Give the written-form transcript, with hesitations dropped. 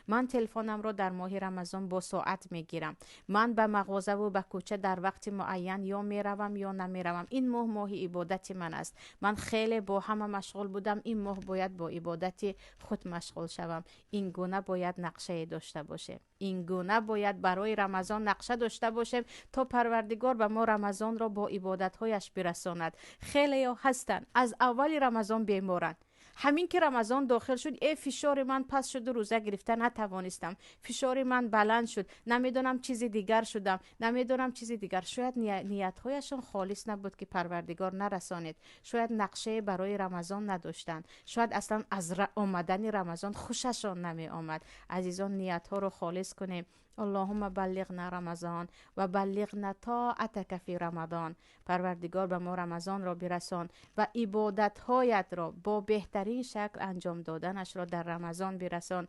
Ман телефонамро дар моҳи Рамазон бо соат мегирам. Ман ба мағозаву ба кӯча дар вақти муайян ё меравам, ё намеравам. Ин моҳ моҳи ибодати ман аст. Ман хеле бо ҳама машғул будам, ин моҳ бояд бо ибодати худ машғул шавам. Ин гуна бояд нақшае дошта бошем, ин гуна бояд барои Рамазон нақша дошта бошем, то Парвардигор ба мо Рамазонро бо ибодатҳояш бирасонад. Хелеё ҳастанд, аз аввали Рамазон беморанд. Ҳамин ки Рамазон дохил шуд, фишори ман паст шуду рӯза гирифта натавонистам, фишори ман баланд шуд, намедонам, чизи дигар шудам, намедонам, чизи дигар. Шояд ниятҳояшон холис набуд, ки Парвардигор нарасонед. Шояд нақшае барои Рамазон надоштанд, шояд аслан аз омадани Рамазон хушашон намеомад. Азизон, ниятҳоро холис кунем. Аллоҳумма баллиғна Рамазон ва баллиғна тоатака фи Рамазон. Парвардигор, ба мо Рамазонро бирасон ва ибодатҳоятро бо беҳтарин шакл анҷом доданашро дар Рамазон бирасон.